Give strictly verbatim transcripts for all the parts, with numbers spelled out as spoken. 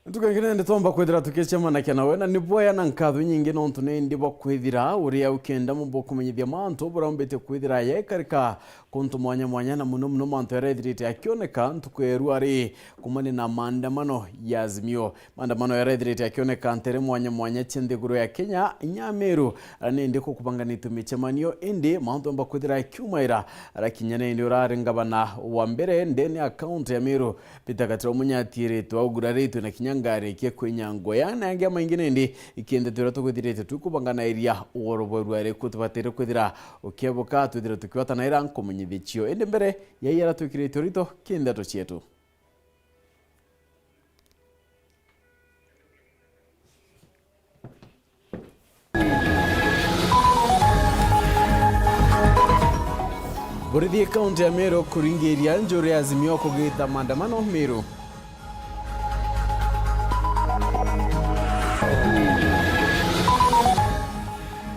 Ntuku ingi nindi twomba kwithira tukicemanakia nawe, na ni bwea na nkatho inyingi nontu nindi bwa kwithira uri au kenda mumba kumenyithia mantu buria umbite kwithira yaikarika kuntu mwanya mwanya, na muno muno mantu yaria ethirite akioneka ntuku ya irua ri kumania na maandamano ya Azimio. Maandamano yaria ethirite akioneka ntere mwanya mwanya cia nthiguru ya Kenya, inya Meru, aria nindi kukubanganitwe micemanio, indi mantu yomba kwithira akiumaira, aria kinya nindi urari ngavana wa mbere ndene ya kaunti ya Meru, Peter Gatira Munya atiiritwe, auguraritwe na kinya ngari ikie kwinyangwa. Aya na angi amaingi nindi ikiendete uria tugwithirite tukubanganairia ugoro bwa irua riku, tubatire kwithira ukiebuka twithire tukiwatanaira nkumenyithia cio. Indi mbere ya iria twikirite urito ki ndeto cietu. Borithi kaunti ya Meru kuringiria njuri ya Azimio kugita maandamano Meru.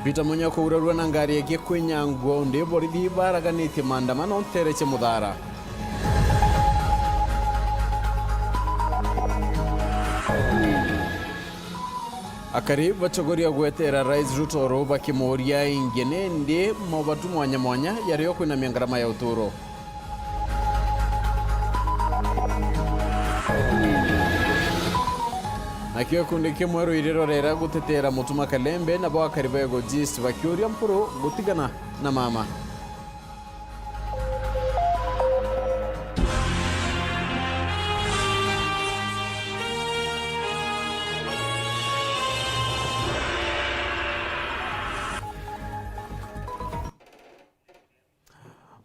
Peter Munya kugurarua na ngari yake kwinyangwa, undi borithi baraganitie maandamano ntere cia Muthara. Akari bacogoria gwetera Rais Ruto oro bakimuuria ingi nindi mobatu mwanya mwanya yario kwinamia ngarama ya uturo. Nakio gikundi kimwe rwiri rorera gutetera Mutuma Kalembe, nabo akari ba Ego East bakiuria Mpuru gutigana na mama.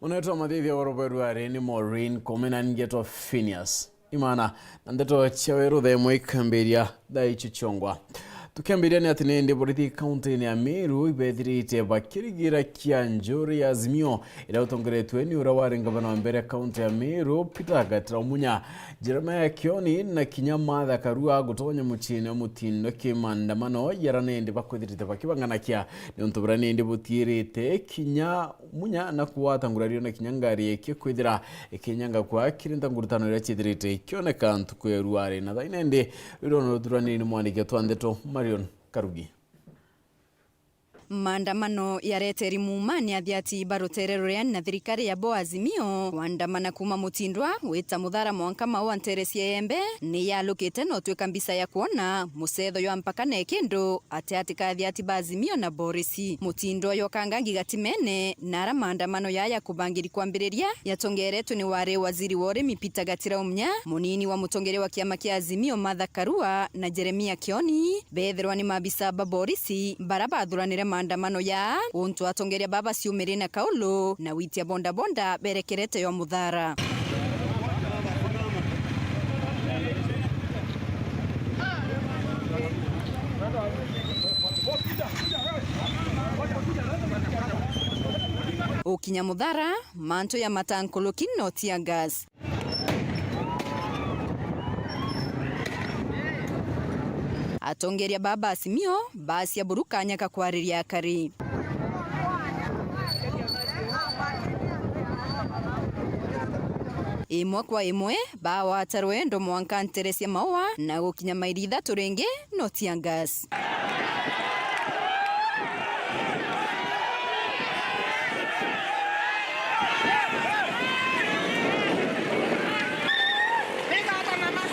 Unetwa mathithia wa ruberu ari ni Maureen Kome na ningetwa Phineas Imana, na ndeto cia weru thaa imwe ikambiria thaa icio ciongwa. Tukiambiria ni ati nindi borithi kaunti-ini ya Meru ibethirite bakirigira kia njuri ya Azimio iria utongeretwe ni uria wari ngavana wa mbere kaunti ya Meru, Peter Gatira Munya, Jeremiah Kioni na kinya Martha Karua gutonya muciini wa mutindo ki maandamano yaria nindi bakwithirite bakibanganakia niuntu buria nindi butiirite kinya Munya na kugwata ngurario na kinya ngari ikie kwithira ikinyanga kwa kiri ntangurutano iria ciithirite ikioneka ntuku ya ruari na thaina indi rwiro no ruthurani ni mwandiki twa ndeto Marion Karugi. Maandamano yareteri muuma ni athiati ba rutere ruria na thirikari ya bo Azimio kwandamana kuuma Mutindwa gwita Muthara mwanka Maua ntere cia Iembe ni yalukite na utwika mbica ya kwona mucetho jwa mpaka na ikindu ati ati ka athiati ba Azimio na borisi. Mutindo yokangangi gatimene na ara maandamano yaya kubangiri kwambiriria yatongeretwe ni wari waziri wa urimi Peter Gatira Umnya, munini wa mutongeria wa kiama kia Azimio Martha Karua na Jeremia Kioni, bethirwa ni maabisa ba borisi bara bathuranire maandamano ya untu atongeria baba ciumiri na kaulu na witia bondabonda berekerete yo Muthara. Ukinya Muthara, mantu ya matankuluki no tear gas. Atongeria ba Azimio bacia buru kanya ka kwariria akari. Imwe kwa imwe, bawata rwendo mwanka ntere cia Maua na gukinya mairi ithatu ringi no tear gas.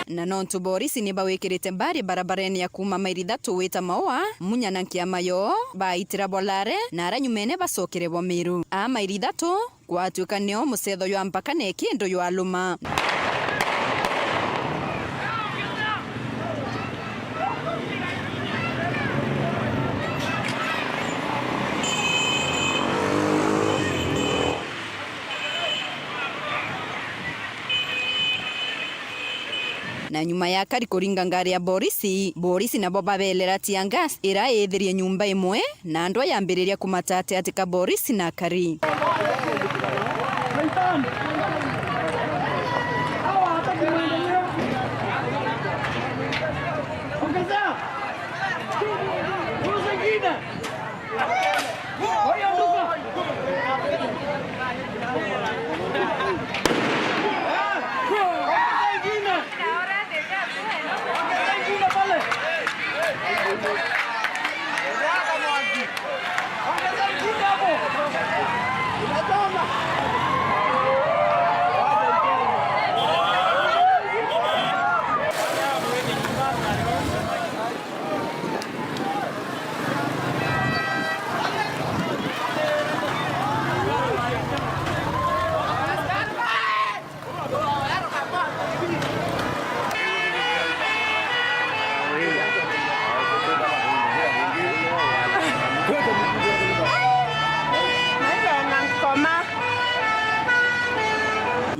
Na nontu borisi ni bawikirite mbari barabarene ya kuuma mairi ithatu wita Maua, Munya na nkiama yoo baitira bo Lare, na ara nyumene bacokere bo Meru. Aa mairi ithatu gwatuika nio mucetho jwa mpaka na ikindu jwaluma. Na nyuma ya akari kuringa ngari ya borisi, borisi nabo babelera tear gas ira ithirie nyumba imwe, na andu yambiriria kumata ati ati ka borisi na akari.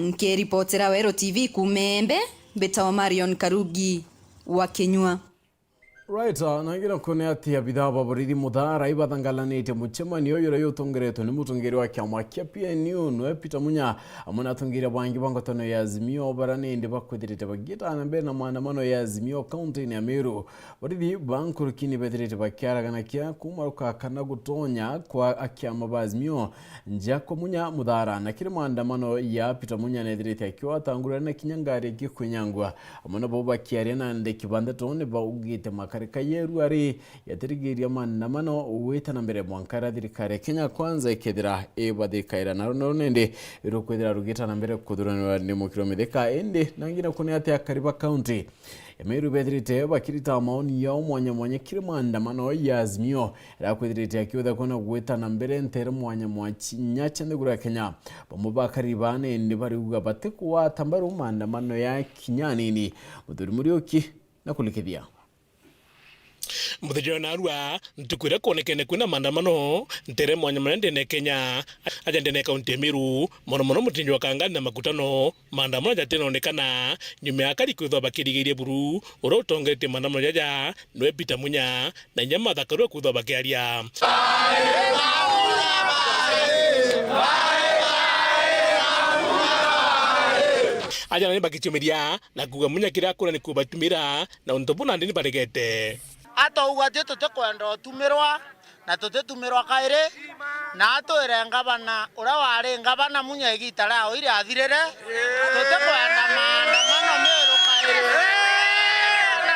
Nkiripotera Weru T V kuuma Embe, mbitawa Marion Karugi wa Kinyua. Right, uh, na ngira kune ati abithaa ba borithi Muthara ibathangalanite mucemanio uyu uria utongeretwe ni mutongeria wa kiama kia P N U, nwe Peter Munya, amwe na atongeria bangi ba ngwatano ya Azimio, bara nindi bakwithirite bagietana mbere na maandamano ya Azimio kaunti-ini ya Meru. Borithi ba nkuruki ni bethirite bakiaraganakia kuuma rukaka na gutonya kwa akiama ba Azimio nja kwa Munya Muthara, na kiri maandamano ya Peter Munya nethirite akiwatangurira na kinya ngari ikikwinyangwa. Amwe nabo bakiaria na ndeki ba ndeto ni baugite makarika yeru ari yatirigiria maandamano gwita na mbere mwanka ira thirikari ya Kenya Kwanza ikethira ibathikaira, naro naro nindi rukwithira rugita na mbere kuthuranirwa ni mukiro mithika. Indi na ngina kune ati akari ba kaunti ya Meru bethirite bakirita maoni yao mwanya mwanya kiri maandamano ya Azimio ira kwithirite akiutha kwona gwita na mbere ntere mwanya mwa chi-, nya cia nthiguru ya Kenya. Bamwe bakari bane ni bariuga batikugwata mbaru maandamano ya kinya anini. Muthuri Muriuki na kulikithia. Muthenya wa narua, ntuku iria kwonekene kwina maandamano ntere mwanya mwanya ndene Kenya, aja ndene kaunti ya Meru, mono mono mutinji wa Kangani na Makutano, maandamano jatinonekana nyuma ya akari kwithwa bakirigirie buru uria utongeretie maandamano jaja nwe Peter Munya na inya Martha Karua kwithwa bakiaria. Aja nani bakicumiria na kuuga Munya kiria akura ni kubatumira na untu buna ndi ni baregete. Atauga ati tutikwenda utumirwa, na tutitumirwa kairi, na atwire ngavana uria wari ngavana Munya igita riao iriathirire, tutikwenda maandamano Meru kairi.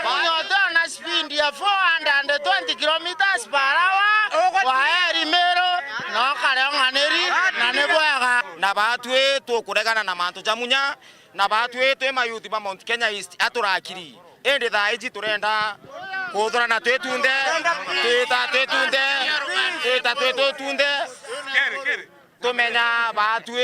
Munya uti ona speed ya four hundred twenty kilometers per hour, waeri Meru, na ukare ung'aniri, na ni bwega. Na batwi tukuregana na mantu ja Munya, na batwi twi mayuthi ba Mount Kenya East aturakiri. Indi thaa iji turenda kuthurana twi tunthe, twita twi tunthe, twita twi twi tunthe. Tumenya batwi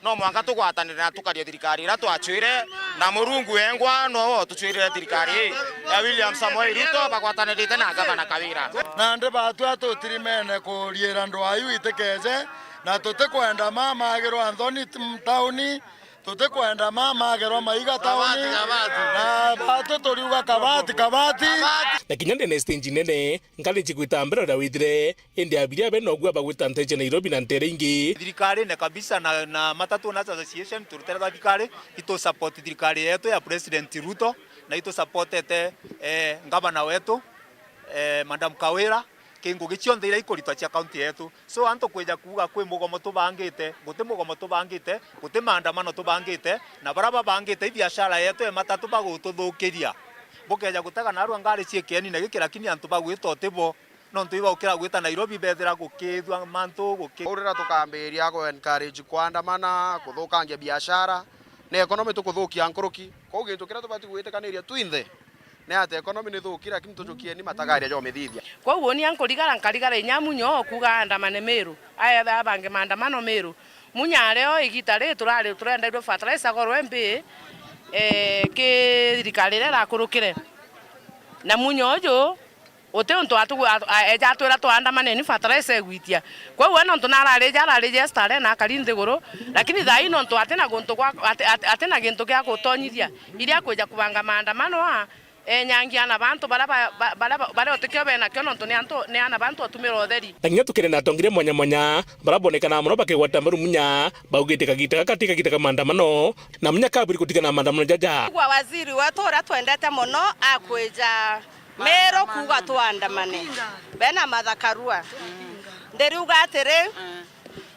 no mwanka tugwatanire na tukaria thirikari iria twacwire, na Murungu wengwa nowe utucwirire thirikari ii ya William Samoei Ruto bagwatanirite na ngavana Kawira. Nandi batwi atutirimene kuriira ndwaa iu itikeje, na tutikwenda mamagirwa nthoni t-, tauni. Tutikwenda mamagerwa maiga tauni. Kabati, kabati. Na batu turiuga kabati, kabati. Na kinya ndene stage nene, ngari cigwita mbere uria withire, indi abiria be noguo bagwita nteje Nairobi na ntere ingi. Thirikarine kabisa na, na matatu owners association, turutera thirikari, itu support thirikari yetu ya President Ruto, na itu supportete, eh, ngavana wetu, eh, Madam Kawira, ki ngugi cionthe iria ikuritwa cia kaunti yetu. So, antu kwija kuuga kwi mugomo tubangite, guti mugomo tubangite, guti maandamano tubangite, na baria babangite ibiashara yetu ya matatu bagututhukiria. Bukeja gutega narua ngari ciikeni na giki, lakini antu bagwita utibo, nontu ibaukira gwita Nairobi bethira gukithua mantu guki- Urira tukambiria ku encourage kwandamana, kuthukangia biashara, na economy tukuthukia nkuruki. Kwou gintu kiria tubati gwitikaniria twinthe, ni ati economy ni thuki, lakini tujukieni matagaria ja umithithia. Kwou uni ankurigara nkarigara inya Munya o kuuga aandamane Meru, aetha abange maandamano Meru. Munya ari o igita riri turari turendairwe fertilizer agorwe mbi, eh, ki thirikari iria irakurukire. Na Munya uju, uti untu atu-, a-, a-, eja atwira twaandamaneni fertilizer igwitia. Kwou we nontu nararija, ararija Esther arena akari nthiguru, lakini thaa ii nontu atina guntu gwa, ati-, ati-, atina gintu gia gutonyithia, iria akwija kubanga maandamano a, enyangia ana bantu baria ba, ba, baria ba, baria utikio benakio nontu ni antu, ni ana bantu atumira utheri. Na kinya tukene na atongeria mwanya mwanya, baria bonekanaga mono bakigwata mbaru Munya, baugite kagita gaka ti kagita ka maandamano, na Munya kabwiri gutigana na maandamano jaja. Igua waziri wetu uria twendete mono akwija Meru kuuga tuandamane. Bena Martha Karua. Ndiriuga atiri,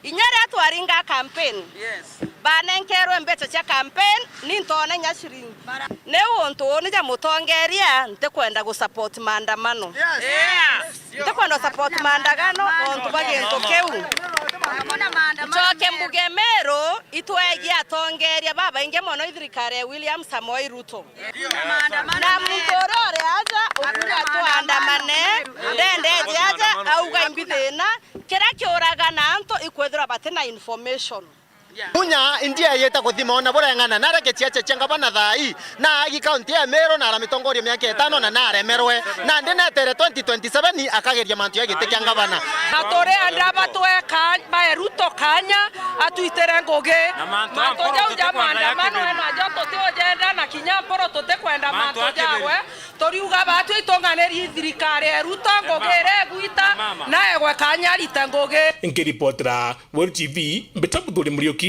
inya riria twaringa campaign, banenkerwe mbeca cia campaign, ni ntoona inya ciringi. Ni untu uni ja mutongeria, ntikwenda gu support maandamano. Ntikwenda support maandamano nontu bwa gintu kiu. Ncoke mbuge Meru, itwegie atongeria babaingi mono i thirikari ya William Samoei Ruto. Na muntu uria uri aja ukuga tuandamane, ndendete aja auga imbi thina, kiria kiuraga na antu ikwithirwa batina information. Munya India yita kuthima ona bureng'ana, na areke ciacia cia ngavana thaa ii, na agi kaunti ya Meru, na aramitongoria miaka itano, na naremerwe. Na ndi netere twenty twenty-seven akageria mantu ya giti kia ngavana. Na turienda batwe ka-, bae Ruto kanya, atwitire ngugi. Na mantu mantu jau ja maandamano najo tutiujenda, na kinya mpuru tutikwenda mantu jagwe. Turiuga batwi itunganiri thirikari ya Ruto, ngugi iria igwita, na egwe kanya arite ngugi. Nkiripotera Weru T V, mbita Muthuri Muriuki.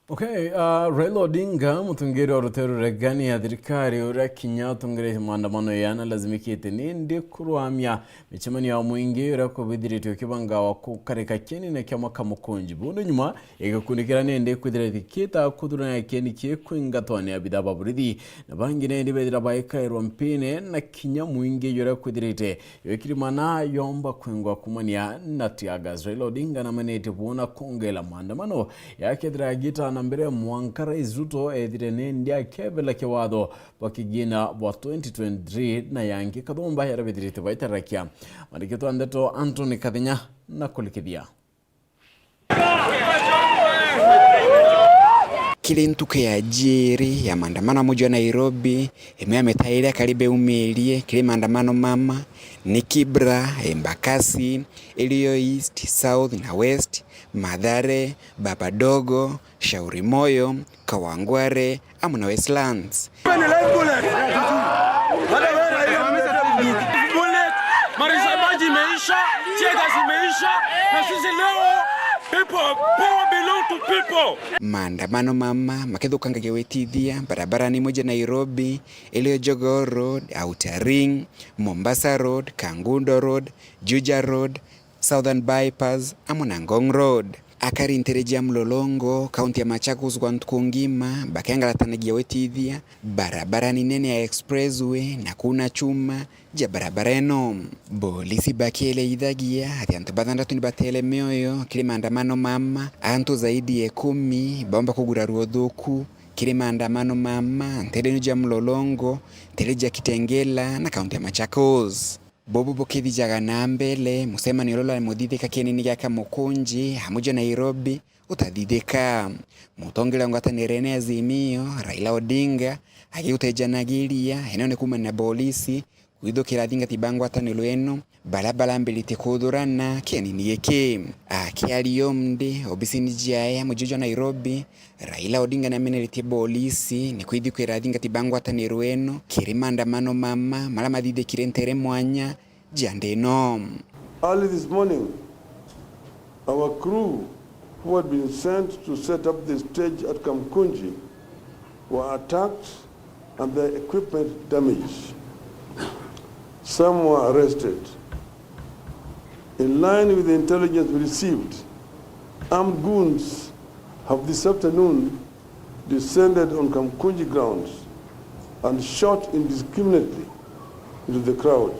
Okay, uh, Raila Odinga, mutongeria wa rutere ruregani ya thirikari, uria kinya utongeretie maandamano yanalazimikite nindi kurwamia micemanio ya mwingi uria kubithiritwe ukibangawa gukarika kienine kia mwaka mukunji. Buu ni nyuma ya gikundi kiria nindi kwithira gikita kuthurania kieni kii kwingatwa ni abithaa ba borithi, na bangi nindi bethira baikairwa mpine na kinya mwingi uria kwithirite Yoweri Kimani yomba kwingwa kumania na tear gas. Raila Odinga namenetie bwona kongela maandamano yakethira agita na mbere mwanka Rais Ruto ethire nindi akebela kiwatho bwa kigina bwa twenty twenty-three na yangi kathumba yarabithirite baitarakia. Mwandiki wa ndeto Anthony Kathinya na kulikithia. Kiri ntuku ya jiiri ya maandamano ya muji wa Nairobi, imwe ya mitaa iria karibu yumirie kiri maandamano mama ni Kibra, Embakasi, Elio East, South na West, Mathare, Baba Dogo, Shauri Moyo, Kawangware, amwe na Westlands. Bullet, marisa-, maji imeisha, tear gas imeisha, na sisi leo, people, power belong to people. Maandamano mama makithukangagia witithia barabarani imwe cia Nairobi, irio Jogoo Road, Outer Ring, Mombasa Road, Kangundo Road, Juja Road, Southern Bypass, amwe na Ngong Road. Akari ntere cia Mlolongo, kaunti ya Machakos, gwa ntuku ngima bakengaratanagia witithia barabarani nene ya Expressway na kuuna chuma ja barabara ino. Polisi bakieleithagia ati antu bathandatu ni bateere mioyo kiri maandamano mama, antu zaidi ya ikumi baumba kugurarua uthuku kiri maandamano mama ntere cia Mlolongo, ntere cia Kitengela na kaunti ya Machakos. Bubu bukithijaga na mbere, mucemanio uria urari muthithika kienini gia Kamukunji, amwe ja Nairobi, utathithika. Mutongeria wa ngwataniro ene Azimio, Raila Odinga, agigutejanagiria eneo ni kuumania na polisi, kwithukira athingati ba ngwataniro eno, baria barambiritie kuthurana kienini giki. Akiaria umthi obisini ciae amwe ja Nairobi, Raila Odinga nameneretie polisi ni kwithikwira athingati ba ngwataniro eno kiri maandamano mama maria mathithikire ntere mwanya ja nthi ino. Early this morning, our crew who had been sent to set up the stage at Kamkunji were attacked and their equipment damaged. Some were arrested. In line with the intelligence we received, armed goons have this afternoon descended on Kamkunji grounds and shot indiscriminately into the crowd.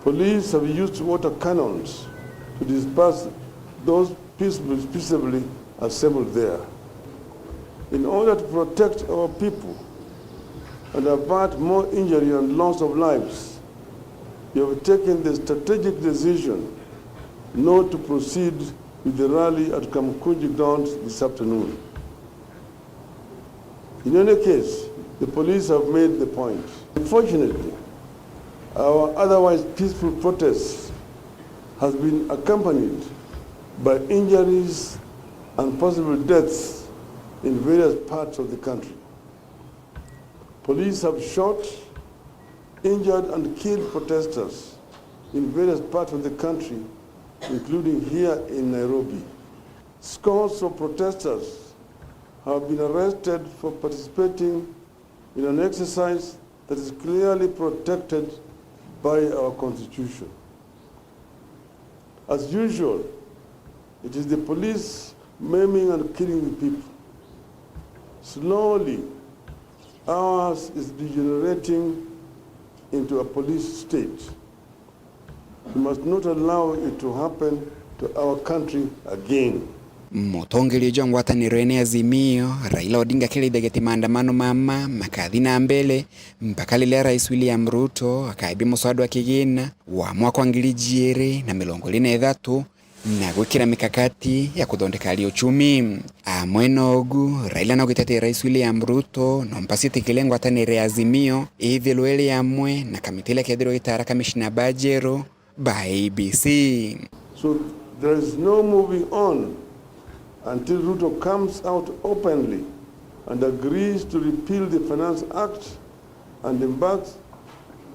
Police have used water cannons to disperse those peaceably, peaceably assembled there. In order to protect our people and avert more injury and loss of lives, we have taken the strategic decision not to proceed with the rally at Kamukunji grounds this afternoon. In any case, the police have made the point. Unfortunately, our otherwise peaceful protest has been accompanied by injuries and possible deaths in various parts of the country. Police have shot, injured and killed protesters in various parts of the country, including here in Nairobi. Scores of protesters have been arrested for participating in an exercise that is clearly protected by our constitution. As usual, it is the police maiming and killing the people. Slowly, ours is degenerating into a police state. We must not allow it to happen to our country again. Mutongeria jwa ngwataniro ene Azimio, Raila Odinga, akirithagia ati maandamano mama makathi na mbere mpaka riria Rais William Ruto akaibia muswada wa kigina wa mwaka wa ngiri ijiri na mirongo iri na ithatu, na gwikira mikakati ya kuthondeka hali ya uchumi. Amwe na ugu, Raila naugite ati Rais William Ruto no mpasi etikire ngwataniro ya Azimio ithirwe iri amwe na kamiti iria kethirwa gitara kamishina ba jeru ba A B C. So there is no moving on until Ruto comes out openly and agrees to repeal the Finance Act and embarks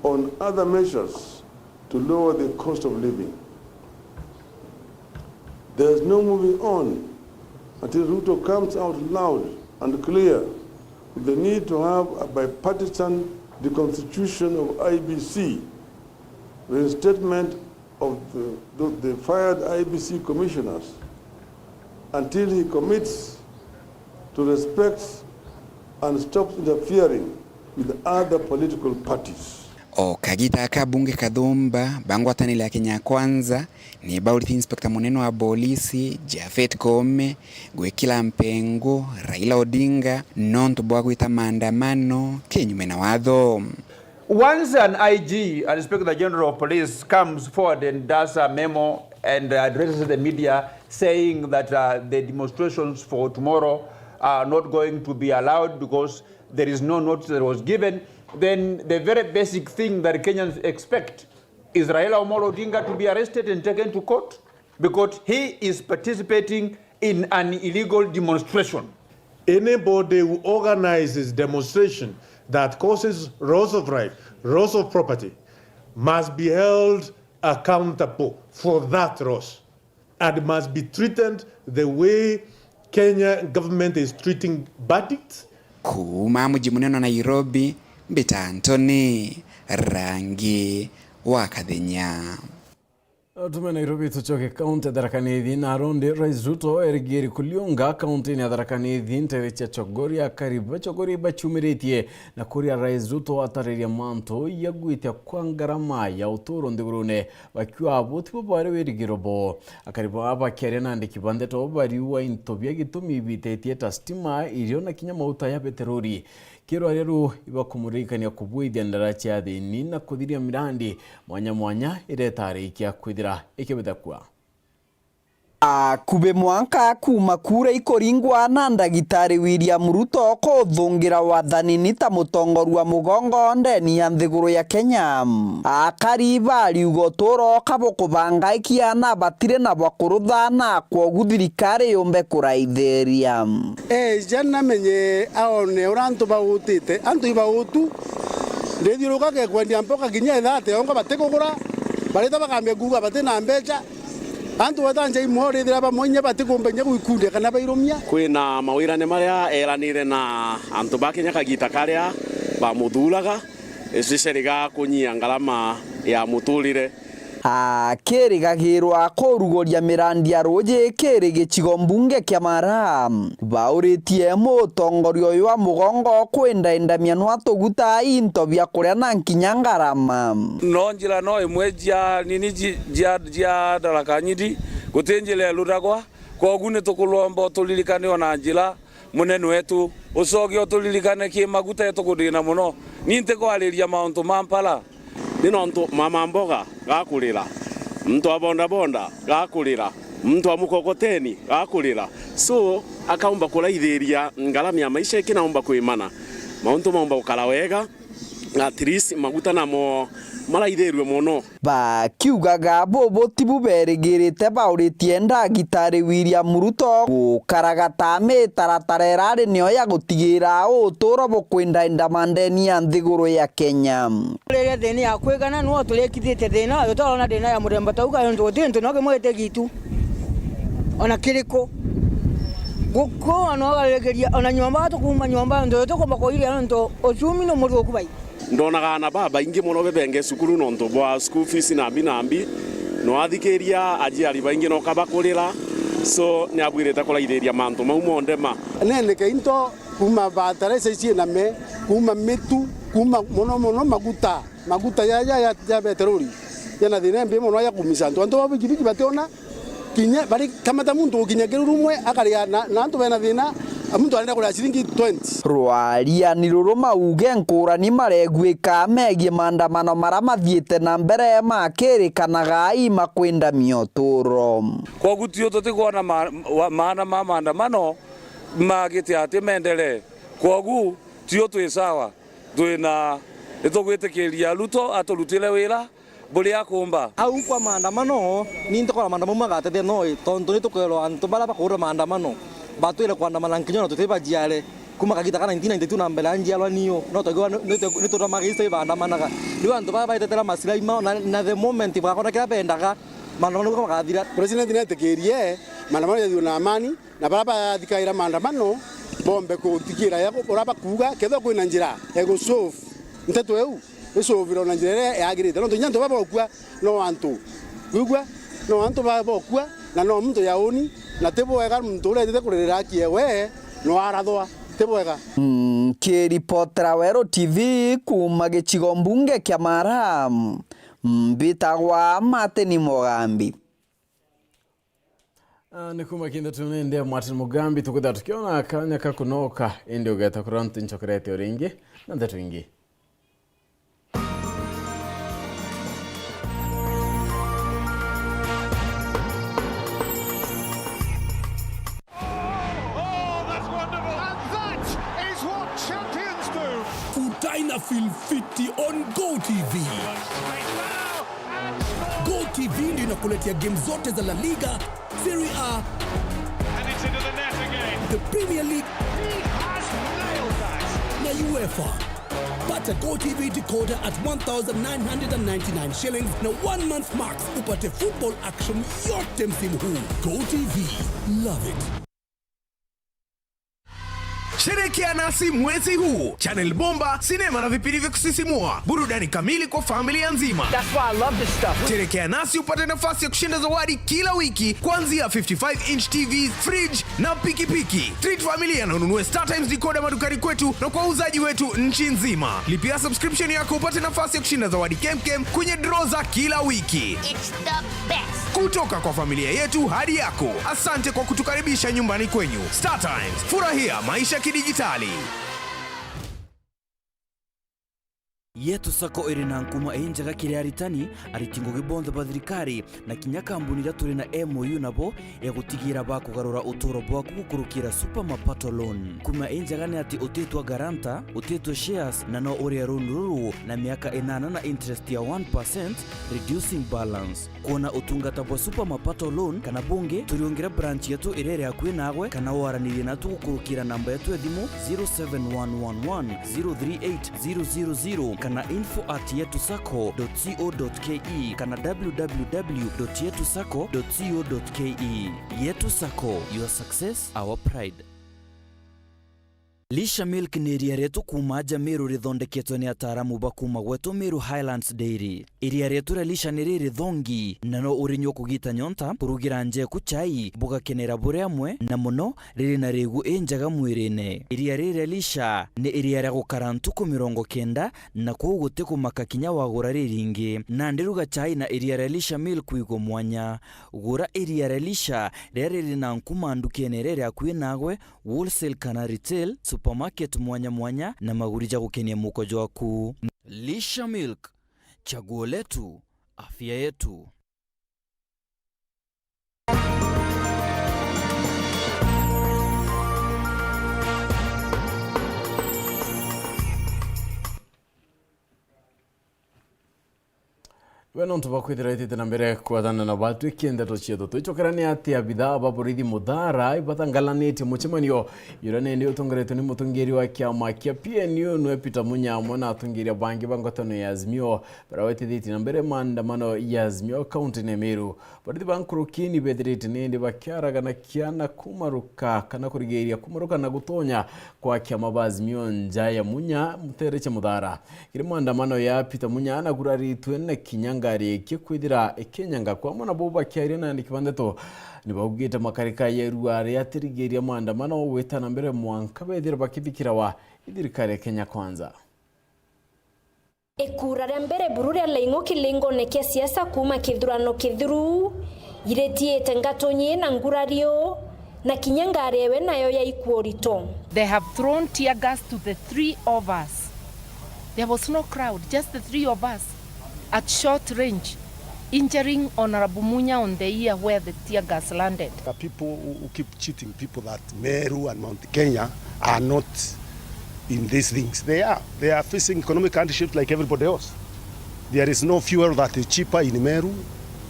on other measures to lower the cost of living. There is no moving on until Ruto comes out loud and clear with the need to have a bipartisan reconstitution of I B C, reinstatement of the, the, the fired I B C commissioners, until he commits to respect and stops interfering with other political parties. O kagita aka bunge kathumba ba ngwataniro ya Kenya Kwanza ni baurite inspector munene wa polisi Japhet Koome gwikira mpengo Raila Odinga nontu bwa gwita maandamano kinyume na watho. Once an I G, an Inspector General of Police, comes forward and does a memo and addresses the media saying that, uh, the demonstrations for tomorrow are not going to be allowed because there is no notice that was given, then the very basic thing that Kenyans expect is Raila Amolo Odinga to be arrested and taken to court because he is participating in an illegal demonstration. Anybody who organizes demonstration that causes loss of life, loss of property, must be held accountable for that loss and must be treated the way Kenya government is treating bandits. Kuuma muji munene wa Nairobi, mbita Anthony Rangi wa Kathenya. Tume Nairobi tucoke kaunti ya Tharaka Nithi, na arondi Rais Ruto erigiri kuliunga kaunti-ini ya Tharaka Nithi ntere cia Chogoria, akari ba Chogoria ibachumiritie na kuria Rais Ruto atariria mantu ya gwitia kwa ngarama ya uturo nthigurune, bakiuga abo tibo bwari wirigiro bo. Akari baa bakiaria na andiki ba ndeto bariuga into bia gitumi ibitetie ta stima, irio na kinya mauta ya beterori. Kiro aria ru ibakumuririkania kubwithia ndara cia athini na kuthiria mirandi mwanya mwanya iria itarikia kwithira ikibithakua. Akubi mwanka kuuma kura ikuringwa na Ndagitari William Ruto kuthungira wathanini ta mutongoria wa mugongo ndeni ya nthiguru ya Kenya. Akari bariuga uturo kabukubangaikia na batiri na bwa kurutha na kwogu thirikari yumbe kuraithiria. Eeja namenye aone uria antu bautite. Antu ibautu. Ndithiuruka gekwendia mboka kinya ithate ongo batikugura. Barita bakambia kuuga batina mbecha. Antu beta nja imwe urithira bamwe inya batikumba inya gwikundia kana bairumia. Kwina mawirane maria eranire na antu ba Kenya kagita karia bamuthuraga, especially ga kunyia ngarama ya muturire. Akirigagirwa kuruguria mirandi ya ruuji kiri gicigo mbunge kia Mara, bauritie mutongoria uyu wa mugongo kwindaindamia nwa tuguta, into bia kuria na nkinya ngarama. No njira no imwe jia nini ji-, jia, jia Tharaka Nithi, guti njira irutagwa, kwogu ni tukuromba uturirikane ona njira munene wetu, ucoke uturirikane ki maguta itukuthina muno. Ni ntikwariria mauntu ma mpara. Ni nontu mama mboga gakurira, muntu wa bodaboda gakurira, muntu wa mukokoteni gakurira. So, akaumba kuraithiria ngarama ya maisha ikinaumba kwimana. Mauntu maumba gukara wega, at least maguta namo maraithirue muno. Bakiugaga bubu tibu berigirite bauritie Ndagitari William Ruto gukaragata mitaratara irari nio ya gutigira uturo bukwindaindama ndeni ya nthiguru ya Kenya. Rire thina ya kwigana, nwe uturikithitie thina, tutarona thina ya muremba tau, ka nontu guti ntu no kimwe giti gitu ona kiriku. Guku ona ugaririkiria ona nyomba, tukuuma nyomba, ntu tukumba kuiria nontu uchumi ni muthuku bai. Ndonaga aana babaingi mono bebenge cukuru nontu bwa school fees na mbi na mbi. Nwathikiria aciari baingi noka bakurira, so niabwirite kuraithiria mantu mau monthe ma. Neneke into kuuma fertilizer ici iname, kuuma mitu, kuuma mono mono maguta, maguta ya, ya, ya, ya beterori, yana thina imbi mono ya kumisha antu. Antu ba bikibiki bationa kinya bari kamata muntu gukinya kiruru rumwe akaria na, na antu bena thina, Muntu arenda kuria ciringi twenty. Rwariani ruru, mauge nkurani mareguika megie maandamano mara mathiite na mbere makirikanaga ai makwindamia uturo. Kwogu tio tutikwona ma-, wa-, maana ma maandamano magite ati mendelee. Kwogu tio twi sawa. Twina, nitugwitikiria Ruto aturutire wira buria akumba. Au kwa maandamano, ni ntikora maandamano mau magatethia noi, tontu ni tukwirwa antu baria bakurira maandamano batwire kwandamana nkinya ona tutibajiare. Kuma kagita ka nineteen ninety-two na mbere ya njiarwa niu, no twigua ni, ni, ni turamagicite ibaandamanaga. Riu antu baa baitetera masilai mao, na, na the moment bagakora kiria bendaga, maandamano mau magathira. President netikirie maandamano jathithwe na amani, na baria bathikaira maandamano bombe kutigira ya uria bakuuga, kethirwa kwina njira ya gu solve nteto iu, isolvirwe na njira iria yagirite. Nontu kinya antu baba bokua no antu, wigua, no antu baba bokua, na no muntu ya uni, na ti bwega muntu uria etite kuririra haki ewe no arathwa, ti bwega. Nkiripotera Weru T V kuuma gicigo mbunge kia Mara, mbitagwa Martin Mugambi. Ah, ni kuma kintu tunende Martin Mugambi, tukwithira tukiona kanya ka kunoka, indi ugeta kuria ntu ncokerete o ringi na ndeto ingi. Oh, that's wonderful. And that is what champions do. Utaina feel fiti on Go T V. Go T V ndio inakuletea game zote za La Liga, Serie A, and it's into the net again. The Premier League, he has nailed that, na UEFA. Pata Go T V decoder at one thousand nine hundred and ninety-nine shillings na one month max, upate football action yote msimu huu. Go T V, love it. Sherekea nasi mwezi huu. Channel bomba, sinema na vipindi vya kusisimua. Burudani kamili kwa familia nzima. That's why I love this stuff. Sherekea nasi upate nafasi ya kushinda zawadi kila wiki, kuanzia fifty-five inch T V, fridge na pikipiki. Treat familia na ununue StarTimes decoder madukani kwetu na kwa wauzaji wetu nchi nzima. Lipia subscription yako upate nafasi ya kushinda zawadi kemkem kwenye draw za kila wiki. It's the best. Kutoka kwa familia yetu hadi yako, asante kwa kutukaribisha nyumbani kwenyu. StarTimes, furahia maisha kidijitali. Yetu Sacco iri na nkuma injega kiri aritani, ariti ngugi bonthe ba thirikari, na kinya kambuni iria turi na M O U nabo ya gutigira bakugarura uturo bwaku gukurukira Super Mapato Loan. Nkuma injega ni ati utitwa guarantor, utitwa shares, na no urie loan ruru na miaka inana na interest ya one percent, reducing balance. Kwona utungata bwa Super Mapato Loan kana bungi, turiungire branch yetu iria iri akui naagwe, kana waranirie natu gukurukira namba yetu ya thimu zero seven one one one zero three eight zero zero zero kana info at yetu sacco dot co dot ke kana w w w dot yetu sacco dot co dot ke. Yetu Sacco, your success, our pride. Lisha Milk ni iria rietu kuuma aja Meru rithondeketwe ni ataaramu ba kuuma gwetu Meru Highlands Dairy. Iria rietu ria Lisha ni riri thongi, na no urinyua kugita nyonta, kurugira njeku chai, bugakenera buri amwe, na mono riri na rigu injega mwirine. Iria riri ria Lisha ni iria ria gukara ntuku mirongo kenda, na kwou guti kumaka kinya wagura riringi. Nandi ruga chai na iria ria Lisha Milk wigwe mwanya. Gura iria ria Lisha riria riri na nkuma ndukene iria iri akui naagwe, wholesale kana retail, supermarket mwanya mwanya, na maguri ja gukenia muko jwaku. Lisha Milk, chaguo letu, afya yetu. We nontu bwa kwithira itite na mbere kwathana na batwiki ndeto cietu, twicokerania ati abithaa ba borithi Muthara ibathangalanitie mucemanio juria nindi utongeretwe ni mutongeria wa kiama kia P N U nwe Peter Munya amwe na atongeria bangi ba ngwatano ya Azimio baria wetithitie na mbere maandamano ya Azimio kaunti-ini ya Meru. Borithi ba nkuruki ni bethirite nindi bakiaragana kiana kumaruka kana kurigiria kumaruka na gutonya kwa kiama ba Azimio nja ya Munya mutereche Muthara. Kiri maandamano ya Peter Munya naguraritwe na kinya ngari ikikwithira ikinyanga kwa amwe nabo bakiaria na andiki ba ndeto. Nibaugite makarika ya irua riatirigiria maandamano gwita na mbere mwanka bethire bakithikirawa i thirikari ya Kenya Kwanza. Ikura ria mbere buru ria Laing'o kilingone kia siasa kuuma kithurano kithiru, iritiite ngatunyi na ngurario, na kinya ngari ewe nayo yaikua urito. They have thrown tear gas to the three of us. There was no crowd, just the three of us at short range, injuring Honorable Munya on the ear where the tear gas landed. There are people who, who keep cheating people that Meru and Mount Kenya are not in these things. They are. They are facing economic hardships like everybody else. There is no fuel that is cheaper in Meru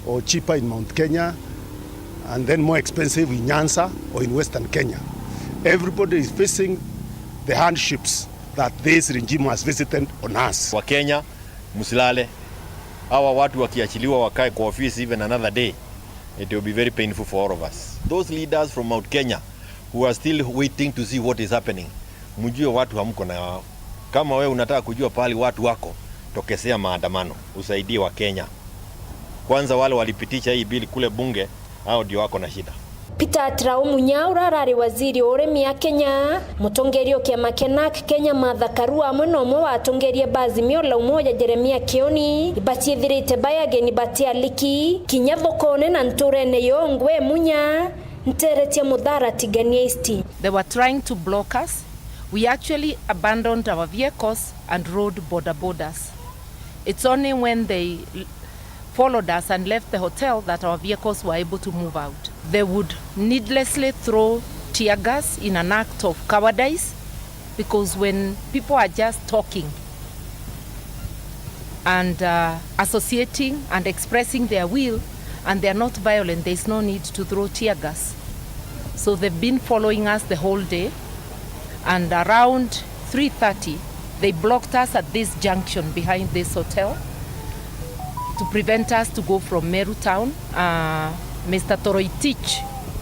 or cheaper in Mount Kenya and then more expensive in Nyanza or in Western Kenya. Everybody is facing the hardships that this regime has visited on us. Wa Kenya, msilale. Hawa watu wakiachiliwa wakae kwa ofisi even another day, it will be very painful for all of us. Those leaders from Mount Kenya who are still waiting to see what is happening, mjue watu hamko na wao. Kama wewe unataka kujua pahali watu wako, tokezea maandamano, usaidie wa Kenya. Kwanza wale walipitisha hii bill kule bunge, hao ndio wako na shida. Peter Atirau Munya, uria arari waziri o urimi a Kenya, mutongeria o kiama kia NARC Kenya Martha Karua, amwe na umwe wa atongeria ba Azimio la Umoja Jeremia Kioni, ibaciithirite bai ageni batialiki kinya thokone na nturene yongwe Munya, ntere cia Muthara Tigania East. They were trying to block us. We actually abandoned our vehicles and rode boda bodas. It's only when they l- followed us and left the hotel that our vehicles were able to move out. They would needlessly throw tear gas in an act of cowardice, because when people are just talking and uh, associating and expressing their will and they are not violent, there is no need to throw tear gas. So they've been following us the whole day, and around three thirty, they blocked us at this junction behind this hotel to prevent us to go from Meru town. Uh, Mister Toroitich,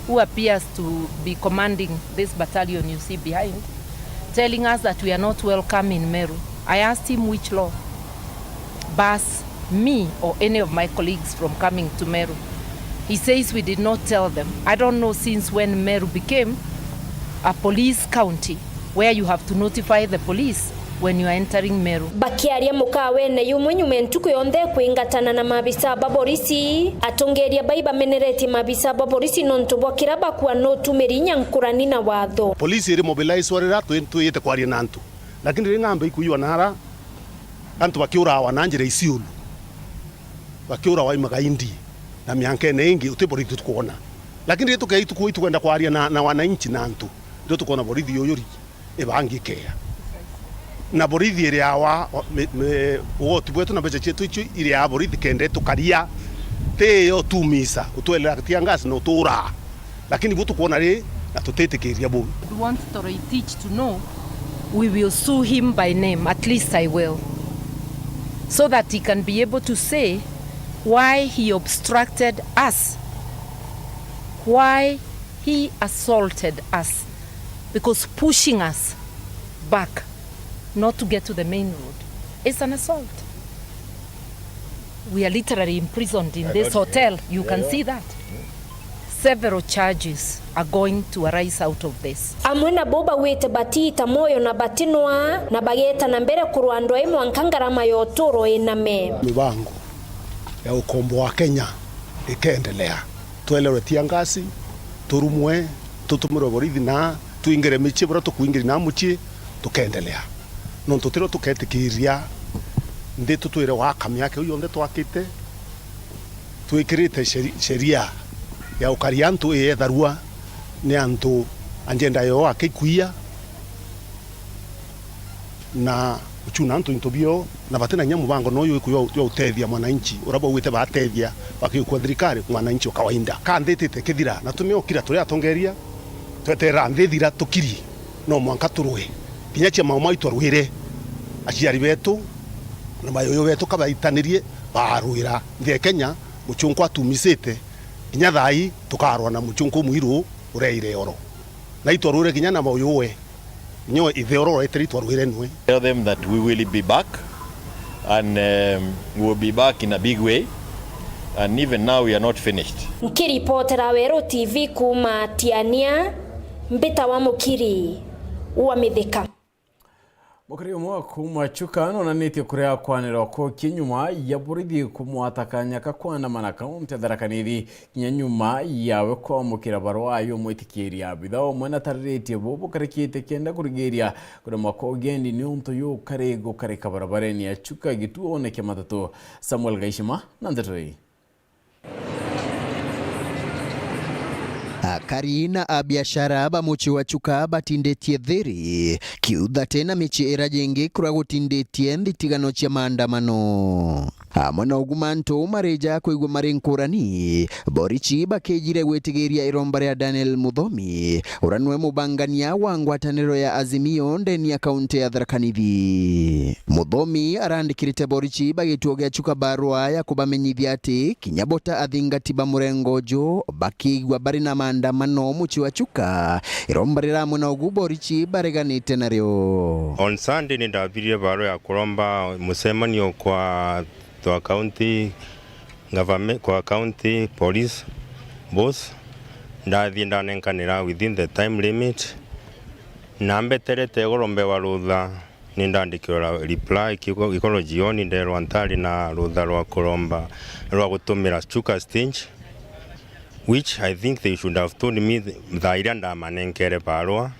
who appears to be commanding this battalion you see behind, telling us that we are not welcome in Meru. I asked him which law bars me or any of my colleagues from coming to Meru. He says we did not tell them. I don't know since when Meru became a police county where you have to notify the police when you are entering Meru. Bakiaria mukawene yumwe nyuma ntuku yonthe kwingatana na maabisa ba borisi, atongeria bai bameneretie maabisa ba borisi nontu bwa kira bakua no tumiri inya nkurani na watho. Polisi iri mobilized rira twi- twiyite kwaria na antu, lakini ri ng'ambe ikuiywa nara antu bakiurawa na njira isiulu, bakiurawa i magaindi na miankene ingi uti borithi tukwona. Lakini ri tukei tuku- tukwenda kwaria na, na wananchi na antu, ndio tukwona borithi uyuri ibangikea. Na borithi iriawa mi- mi- ugoti bwetu na mbeca cietu icio iriaa borithi kende tukaria, ti yo tumisa, utwelera tear gas na uturaa. Lakini bu tukwona ri na tutitikiria bu. We want Toroitich to know we will sue him by name, at least I will, so that he can be able to say why he obstructed us, why he assaulted us, because pushing us back not to get to the main road is an assault. We are literally imprisoned in this hotel. You can see that. Several charges are going to arise out of this. Amwe nabo bawite batiita moyo na batinwa, na bageeta na mbere kurwa ndwai mwanka ngarama ya uturo iname. Mibango ya ukombo wa Kenya ikeendelea. Twelerwe tear gas, turumwe, tutumirwe borithi na twingire micii buria tukwingiri na mucii, tukeendelea. Nontu tirio tuketikiria nthi tutwire gwaka miaka iu yonthe twakite, twikirite sheri- sheria ya ukaria antu iyetharua ni antu agenda yoo akikuia na gucuna antu into bio, na batina inya mubango noyu iku jwa jwa utethia mwananchi uria baugite batethia bakikua thirikari, mwananchi wa kawaida. Ka nthi itite kithira, na tumiokira turi atongeria, tweterera nthi ithira tukiri. No mwanka turwe. Kinya cia Mau Mau itwarwire. Aciari betu na bayuyu betu kabaitanirie, baarwira nthi ya Kenya, mucunku atumisite. Kinya thaa ii tukarwa na mucunku mwiru ureire oro. Na itwarwire kinya na bayuwe. Nyo ithe oro uretere itwarwire nwe. Tell them that we will be back and um, we will be back in a big way, and even now we are not finished. Nkiripotera Weru T V kuuma Tiania, mbita wa Mukiri wa Mithika. Mukari umwe wa kuuma Chuka nonanitie kuria kwanirwa kuki nyuma ya borithi kumwata kanya ka kwandamana kaunti ya Tharaka Nithi, kinya nyuma yawe kwamukira barua yumwitikiria. Abitha umwe natariritie bubu bukarikite kenda kurigiria kuremwa kwa ugendi niuntu yukari gukarika barabareni ya Chuka gituone kia matatu. Samuel Gaishima na ndeto ii. Akari na abiashara ba mucii wa Chuka batinditie thiri, kiuthate na micii ira jingi kuria gutinditie nthigano cia maandamano. Amwe na ugu mantu marija kwigua mari nkurani, borichi bakijire gwitigiria iromba ria Daniel Muthomi, uria niwe mubangania wa ngwataniro ya Azimio ndeni ya kaunti ya Tharaka Nithi. Muthomi arandikirite borichi ba gituo gia Chuka barua ya kubamenyithia ati kinya bo ta athingati ba murengo uju bakiigua bari na maandamano mucii wa Chuka, iromba riramwe na ugu borichi bareganite nario. On Sunday ni ndabirire barua ya kuromba mucemanio kwa twa county government, kwa county police boss. Ndathie ndanenkanira within the time limit, na mbeterete igoro mbewa rutha. Ni ndandikirwa reply kiko-, gikoro jioni, nderwa ntari na rutha rwa kuromba, rwa gutumira Chuka stage, which I think they should have told me th-, thaa iria ndamanenkere barua.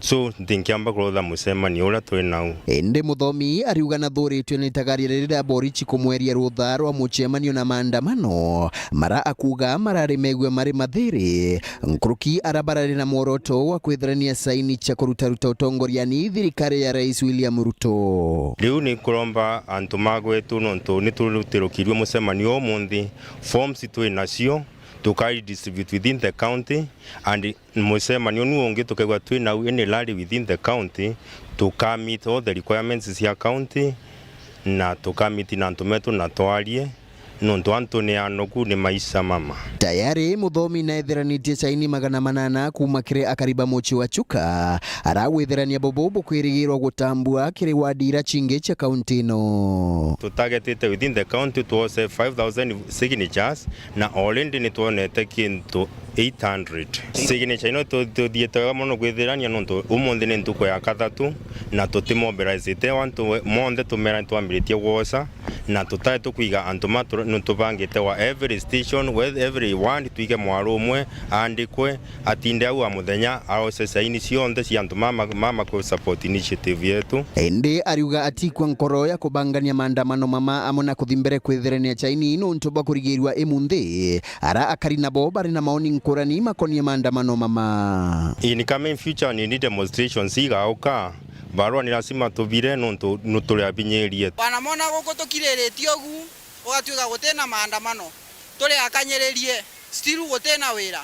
So, ntinkiamba kurutha mucemanio uria turi nau. Indi Muthomi ariuga nathuritwe ni itagaria riri ria borichi kumweria rutha rwa mucemanio na maandamano, mara akuuga marari megue mari mathiri, nkuruki ara barari na mworoto wa kwithirania saini cia kurutaruta utongoriani thirikari ya Rais William Ruto. Riu ni nkuromba antu ma gwetu, nontu ni turutirukirue mucemanio umunthi, forms twi nacio, tukai distribute within the county, and mucemanio nu ungi tukaigua twi nau any rally within the county, tuka meet all the requirements cia county, na tuka meet na antu metu na twarie. Nontu antu ni anogu, ni maisha mama. Tayari Muthomi naethiranitie saini magana manana kuuma kiri akari ba mucii wa Chuka, aragwithirania bubu bukwirigirwa gutambua kiri wadi ira cingi cia kaunti ino. Tutagetite within the county twose five thousand signatures, na already ni twonete kintu eight hundred. Signature ino tu-, tuthiite wega mono kwithirania, nontu umunthi ni ntuku ya kathatu, na tutimobilizite antu we-, monthe tumera twambiritie gwosa, na tutae tukwiga antu ma tu-, nitubangite wa every station, with every ward, twige mwaro umwe, andikwe, atinde au a muthenya, aose saini cionthe cia antu mama, mama ku support initiative yetu. Indi ariuga atikwa nkoro ya kubangania maandamano mama amwe na kuthi mbere kwithirania saini nontu bwa kurigirua imunthi. Ara akari nabo bari na maoni nkurani makonie maandamano mama. In coming future, ni, ni demonstrations igauka, barua ni lazima tubire nontu nuturi abinyirie. Wanamona guku tukiriritie ugu, ugatuika gutina maandamano. Turi akanyiririe, still gutina wira.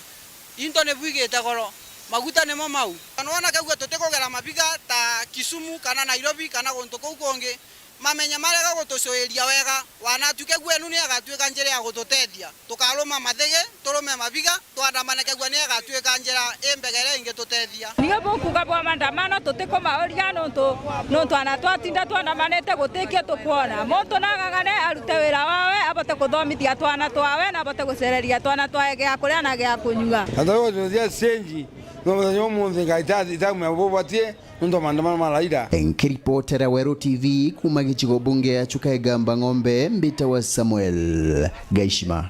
Into ni bwigite goro, maguta nimo mau. Kana wona kegua tutikugera mabiga ta Kisumu kana Nairobi kana guntu kuu kungi, mamenye marega gutucuiria wega. Wanatuke gwenu ni agatuika njira ya gututethia. Tukaruma mathigi, turume mabiga, twandamane kegua ni agatuika njira imbegere ingitutethia. Niyo bukuga bwa maandamano, tutikumauria nontu, nontu ana twatinda twandamanite gutikio tukwona. Muntu nagagane arute wira wawe, abote kuthomithia twana twawe, na abote gucereria twana twawe gia kuria na gia kunyua. Antu baututhia cenji, no muthenya umunthi ngai itaumia bubatie, nontu maandamano ma Raila. Nkiripotera Weru T V kuuma gicigo bunge ya Chuka Igamba Ng'ombe, mbitawa Samuel Gaishima.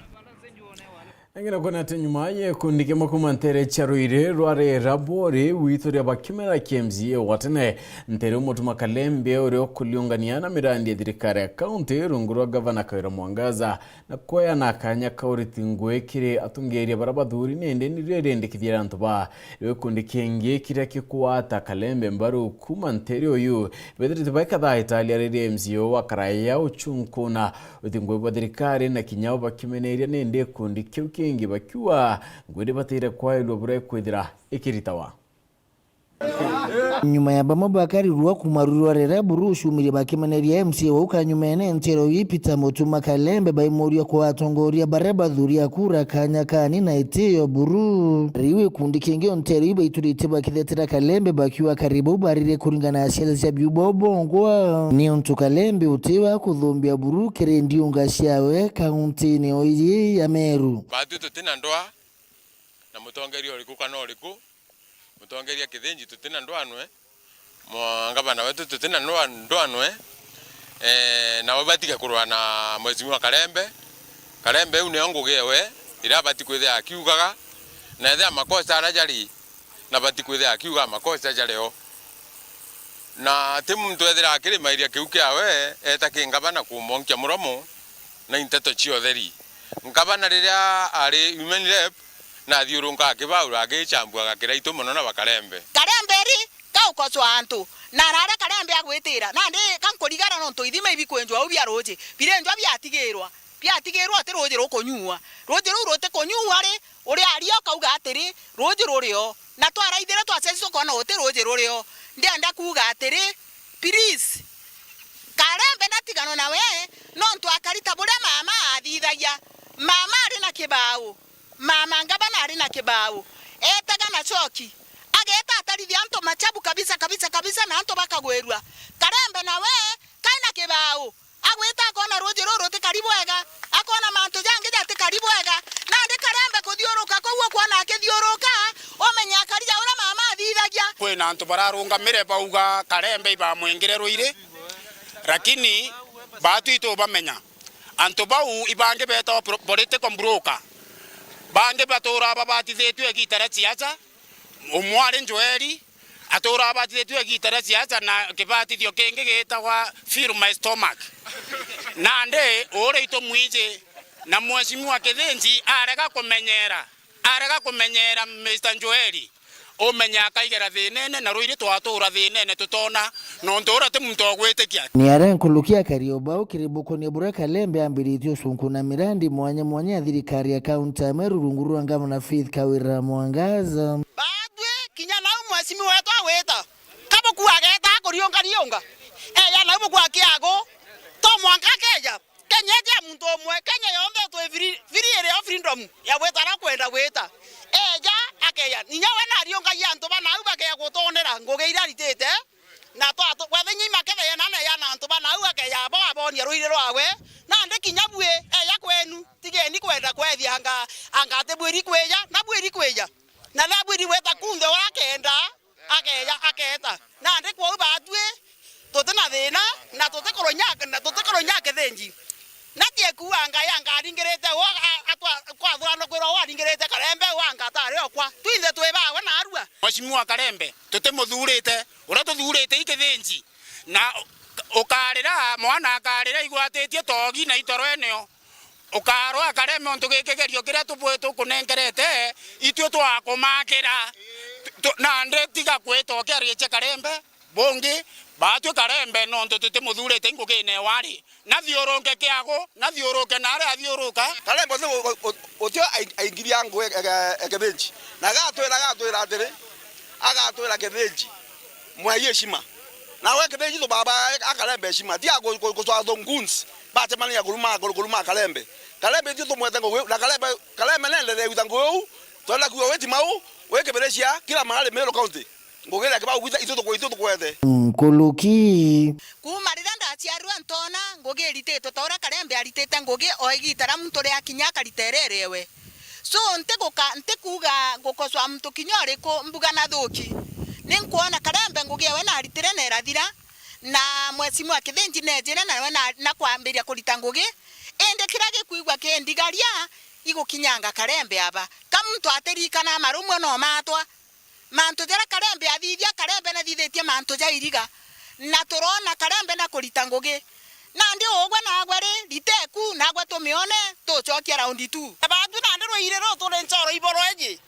Engera kwona ati nyuma ya gikundi kimwe kuuma nteere cia ruiri rwa Rera Bwori, witu ria bakimera kia M C A wa tene, nteere Mutuma Kalembe, uria ukuliungania na mirandi ya thirikari ya kaunti rungu rwa gavana Kawira Mwangaza, na kweana kanya ka uriti ngui kiri atongeria bara bathuri, nindi nirio irendekithia antu ba gikundi kingi kiria kigwata Kalembe mbaru kuuma nteere uyu. Bethirite baikathaa italia riria M C A wa Karaya uchunkuna uthingui bwa thirikari na kinya ubakimeneria, nindi gikundi kiu kingi bakiuga ngui ni bataire kwairua buria ikwithira ikiritawa. Nyuma ya bamwe bakarirua kuuma ruiri rwa Rera Buru ucumirie bakimeneria M C A wau kanyumene nteere uyu Peter Mutuma Kalembe baimuria kwa atongoria baria bathuri a kura kanya kani na itio buru. Riu gikundi kingi o nteere iu baituritie bakithetera Kalembe bakiuga karibu barire kuringana na ciaca cia biu bo bongwa. Niuntu Kalembe utiwa kuthumbia buru kiri ndiunga ciawe kauntini o iji ya Meru. Batwi tutina ndwaa na mutongeria uriku kana uriku, mutongeria Kithinji tutina ndwaa nwe, Mwa-, ngavana wetu tutina ndwa-, ndwanwe, eh, nabo batige kurwa na Mheshimiwa Karembe. Karembe iu nio ngugi ewe iria abati kwithira akiugaga, na ethira makosa aria jari, na bati kwithira akiuga makosa jario. Na ti muntu ethira akirimairia kiu kiawe, eta ki ngavana kumwonkia muromo na inteto cia utheri. Ngavana riria ari women rep, na athiurunka akibaura agichambuaga kiraitu mono na ba Karembe. Karembe ri, kaukoswa antu, na araria Karembe agwitira. Nandi kankurigara nontu ithima ibikwenjwa au bia ruuji, birenjwa biatigirwa, biatigirwa ati ruuji rukunyuua. Ruuji ruu rutikunyuua ri, uria aria ukauga atiri, ruuji rurio. Na twaraithire twaceci tukoona guti ruuji rurio. Ndienda kuuga atiri, please, Karembe ndatigano nawe, nontu akari ta buria mama athithagia. Mama ari na kibau. Mama ngavana ari na kibau, eetaga na choki, ageeta atarithia antu machabu kabisa, kabisa, kabisa, na antu bakagwirua. Karembe nawe kai na kibau, agwita akoona ruuji ruu rutikari bwega, akoona mantu jangi jatikari bwega. Nandi Karembe kuthiuruka kuu ukwona akithiuruka, umenye akari ja uria mama athithagia. Kwina antu bararungamire bauga Karembe ibamwingire ruiri, lakini baatu itubamenya. Antu bau ibangi beetagwa pro-, political broker. Bangi batuura babatithitue igiita ria ciaca. Umwe ari Njoeli, atuura abatithitue igiita ria ciaca na kibatithio kingi gitagwa Fill My Stomach. Nandi uria itumwiji na Mheshimiwa Kithinji arega kumenyera, arega kumenyera Mister Njoeli. Umenye akaigera thiinene, na ruiri twatuura thiinene tutoona, nontu uria ti muntu ogwitikia. Ni aria nkuluki akari o bau kiri bukonia buria Kalembe ambiritie ucunku na mirandi mwanya mwanya ya thirikari ya kaunti ya Meru rungu rwa ngavana Faith Kawira Mwangaza. Baatwi kinya nau mheshimiwa wetu agwita, kabuku ageeta akuriunga riunga, eeja nau buku akiagu, to mwanka akeeja. Kenya iti ya muntu umwe, Kenya yonthe twi free, free irio freedom ya gwita aria ukwenda gwita. Eeja, akeeja. Inya we nariungagia antu bana au bakeeja gutonera ngugi iria aritite, na twa-, twa-, wethenya imaketheyana neeja na antu bana au akeeja abo abonia ruiri rwawe. Nandi kinya bui, eeja kwenu, tigeni kwenda kwethia anga, anga atibwiri kwija, na bwiri kwija. Na nabwiri gwita kunthe uria akenda. Akeeja, akeeta. Nandi kwou baatwi, tuti na thiina, na tutikurunya, na tutikurunya Kithinji. Na ti ekuuga Ngai anga aringirite uu, a-, atwa-, kwathurana kwirwa uu aringirite Karembe, uu anga atari okwa. Twinthe twi bawe naarua. Mheshimiwa Karembe, tutimuthuurite. Uria tuthuurite i Kithinji. Na u-, ukaarira, mwana akaarira igwatitie toogi na itoro eneo. Ukaarwa Karembe untu gi kigerio kiria tubwi tukunengerete, itwi twakumakira. Tu-, tu-, nandi tiga kwita ukiariicia Karembe. Bungi, baatwi Karembe nontu tutimuthuurite i ngugine wari. Nathiurunke kiagu, nathiuruke naari athiuruka. Karembe uti u-, u-, u-, utio ai-, aingiria ngugi e-, e-, e Kithinji. Na agatwira, agatwira atiri, agatwira Kithinji, mwai heshima. Nawe Kithinji tubaba akarembe heshima. Tiga ku-, ku-, kucwaa thonguns. Bacemania kuruma, kur-, kuruma Karembe. Karembe ithu tumwete ngugi, na Karembe, Karembe neendelee gwita ngugi uu. Twenda kuuga witi mau, wikibiricia kila mahali Meru County. Ngugi iria kibau gwita, ithu tuku-, ithu tukwete. Nkuluki. Kuuma riria ndaciarirwe ntoona ngugi irititwe ta uria Karembe aritite ngugi o igiita ria muntu ria akinya akarita iria iriewe. So, ntiguka-, ntikuuga ngukoswa muntu kinya uriku, mbuga na thuuki. Ni nkwona Karembe ngugi ewe naritire na irathira, na Mheshimiwa Kithinji neejire nawe na, na kwambiria kurita ngugi. Indi kiria gikwigua kindigaria, igukinyanga Karembe aba. Ka muntu atirikana marumwe no maatwa. Mantu jaria Karembe athithia, Karembe nathithitie mantu ja iriga, na turoona Karembe na kurita ngugi. Nandi ugwe naagwe ri, riteku, naagwe tumione, tucokia round two. Baatwi nandi ruiri ruu turi ncoro iboro iji,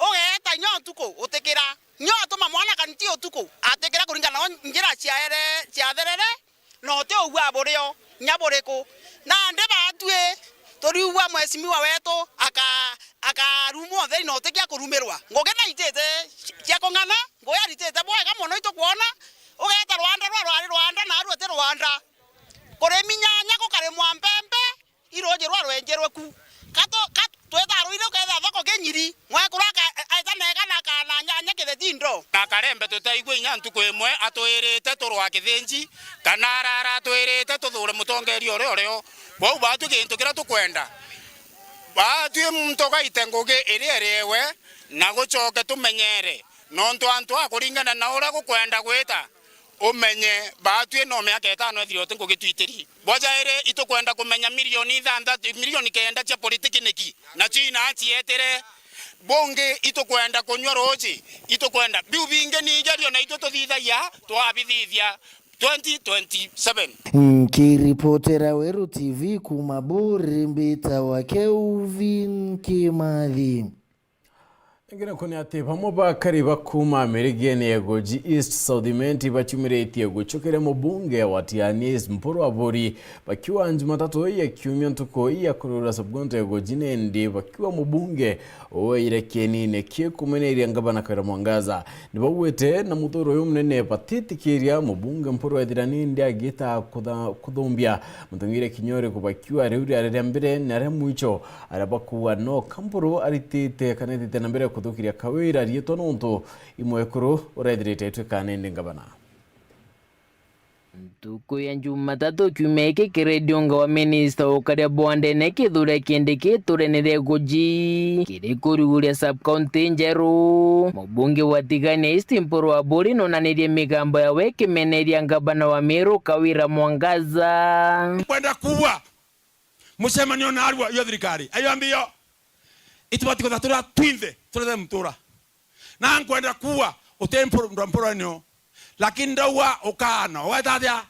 ugeeta nyo ntuku utikira, nyo atuma mwana kanti utuku atikira kuringana na njira ciaere-, ciatherere. Na uti ugua burio, nya buriku. Nandi baatwi, turiugua mheshimiwa wetu aka-, akarumwa utheri na utikia kurumirwa. Ngugi naitite cia kung'ana, ngugi aritite bwega mono itukwona. Ugeeta rwanda rwa rwari rwanda, naarua ti rwanda. Kurimi nyanya gukarimwa mpempe, i ruuji rwa rwenjerwe ku. Ka tu-, ka twita ruiri ukeethira thoko kinyiri, mwekuru aka-, aita na eka na akaana nyanya kitheti ndo. Na Karembe tutaigua inya ntuku imwe atwirite turwa Kithinji, kana arara atwirite tuthure mutongeria uria urio. Kwou baatwi gintu kiria tukwenda, baatwi muntu ugaite ngugi iria iriewe, na gucoke tumenyere Nontu antu a kuringana na uria gukwenda gwita, umenye baatwi no miaka itano ethire uti ngugi twitiri. Bwa jairi, itukwenda kumenya milioni ithanthatu, milioni kenda cia politiki niki? Na cio ina cietire. Bungi, itukwenda kunyua ruuji, itukwenda biu bingi ni igerio na itwi tuthithagia, twabithithia twenty twenty-seven. Nkiripotera Weru T V kuuma Buri, mbitawa Kelvin Kimathi. Ingi nako ni ati bamwe bakari ba kuuma mirigene ya Goji East South Imenti baciumiritie gucokeria mubunge wa Tigania East Mpuru Aburi bakiuga Jumatatu ii ya kiumia ntuku ii ya kurura sub-county ya Goji nindi bakiuga mubunge ueire kienine kii kumeneria ngavana Kawira Mwangaza. Ni baugite na muthuro uyu munene batitikiria mubunge Mpuru ethira nindi agita kutha-, kuthumbia muthing'ire kinya uriku bakiuga riu riari ria mbere na ria mwicho. Aria bakuuga no Kamburu aritite kana itite na mbere kuthukiria Kawira riitwa nontu imwekuru urethirite itwika nindi ngavana. Ntuku ya Jumatatu kiumia giki kirediunga wa minista ukaria bwandene Kithure Kindiki iturene ria Guji kiri kuriguria sub-county njeru. Mubunge wa Tigania East Mpuru Aburi nonanirie migambo yawe kimeneria ngavana wa Meru Kawira Mwangaza. Nkwenda kuuga mucemanio na arua yo thirikari. Ayo ambio. Itubati kutha tura twinthe, tura the mutura. Na nkwenda kuuga, uti Mpuru, ndwa Mpuru nio. Lakini ndauga ukana, weta atia?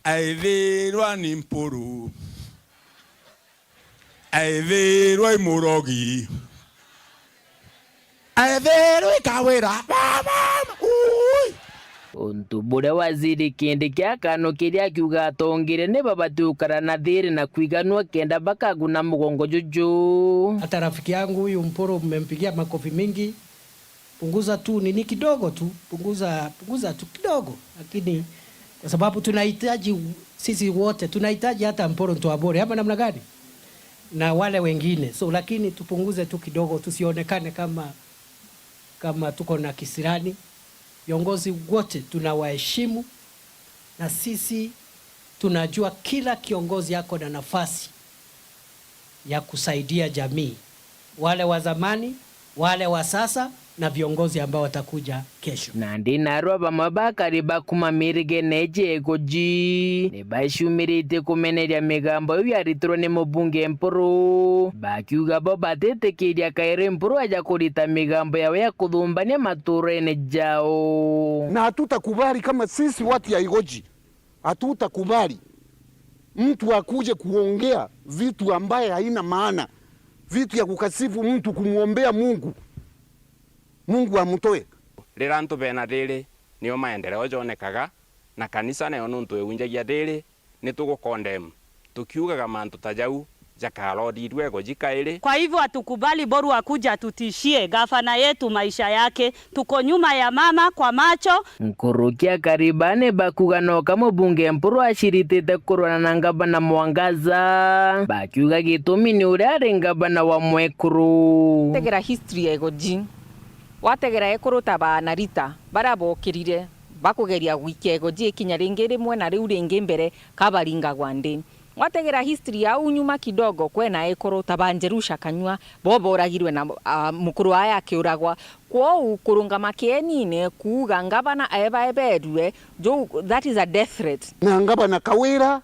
Aithirwa ni Mpuru. Aithirwa i murogi. Ethirwe Kawira. Mama! Ui! Untu buria waziri Kindiki akanukiria akiuga atongire ni babati gukara na thiri na kwiganua kenda bakaguna mugongo juju. Hata rafiki yangu huyu Mpuru mmempigia makofi mingi. Punguza tu nini kidogo tu, punguza, punguza tu kidogo, lakini kwa sababu tunahitaji, sisi wote tunahitaji hata Mpuru Ntuabure, ama namna gani? Na wale wengine. So, lakini tupunguze tu kidogo, tusionekane kama, kama tuko na kisirani. Viongozi wote tunawaheshimu, na sisi tunajua kila kiongozi ako na nafasi ya kusaidia jamii, wale wa zamani, wale wa sasa, na viongozi ambao watakuja kesho. Nandi narua bamwe bakari ba kuma mirigene iji iguji ni baciumiritie kumeneria migambo iu yaritirwe ni mubunge Mpuru, bakiuga bo batitikiria kairi Mpuru aja kurita migambo yawe ya kuthumbania maturene jao. Na hatutakubali kama sisi watu ya Igoji, hatutakubali mtu akuje kuongea vitu ambaye haina maana, vitu ya kukasifu mtu, kumwombea Mungu, Mungu amtoe. Riria antu bena thiri, nio maendeleo jonekaga, na kanisa nayo nuntu iunjagia thiri, ni tugukondem tukiugaga mantu ta jau jakarorirwe goji kairi. Kwa hivyo hatukubali Boru akuje atutishie gavana yetu maisha yake. Tuko nyuma ya mama kwa macho. Nkuruki a Karibane bakuga no ka mubunge Mpuru aciritite kurwana na ngavana Mwangaza, bakiuga gitumi ni uria ari ngavana wa mwekuru. Tegera history ya Igoji. Wategera ekuru ta ba Narita, baria bookirire, bakugeria gwikia Igoji ikinya ringi rimwe na riu ringi mbere, kabaringagwa nthi. Wategera history ya au nyuma kidogo, kwena ekuru ta ba Njerusha Kanyua, bo booragirwe na, ah, mukuru wae akiuragwa. Kwou kurungama kienine kuuga ngavana ebaeberue, jou, that is a death threat. Na ngavana Kawira,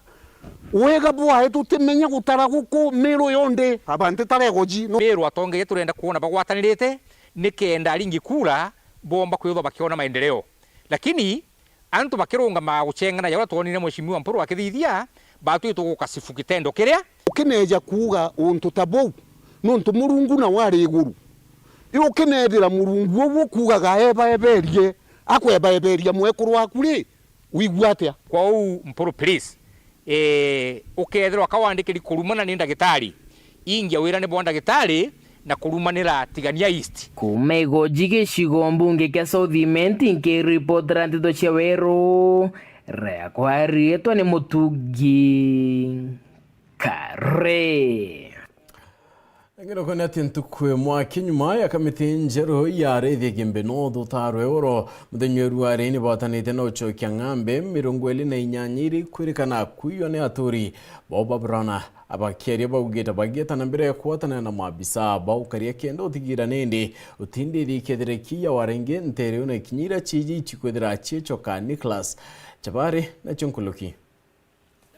wega bwae tutimenya gutara guku Meru yonthe, abantu tara Igoji, no. Meru atongeria turenda kwona bagwatanirite, nikenda aringi kura bomba kwithwa bakiona maendeleo. Lakini antu bakirungama gucengana ja uria twonire Mheshimiwa Mpuru akithithia, batwi tugukasifu kitendo kiria. Ukineja kuuga untu ta buu, nontu Murungu nawe ari iguru. Ri ukinethira Murungu uu ukuugaga ebaeberie, akwebaeberia mwekuru waku ri, wigua atia? Kwou Mpuru, please, eh, ukethirwa ka wandikiri kurumana ni ndagitari, ingia wira ni bwa ndagitari na kurumanira Tigania East. Kuuma Igoji gicigo mbunge kia South Imenti, nkiripotera nteto cia Weru, riakwa riitwa ni Mutugi Kare. Ngiroko ni ati ntuku imwe aki nyuma ya kamiti njeru ya Arithia Kimbi North utarwe oro, muthenya wa ruari ni batanite na ucokia ng'ambe mirongo iri na inyanya iri kwirikana kwiywa ni aturi bao ba Burana. Abakiaria baugite bagieta na mbere ya kwatana na maabisa bao karia kenda utigira nindi utindiri ikethire kiya waringi ntere una ikinyira ciji ichikwithira chiichoka. Nicholas Chabari nacio nkuluki.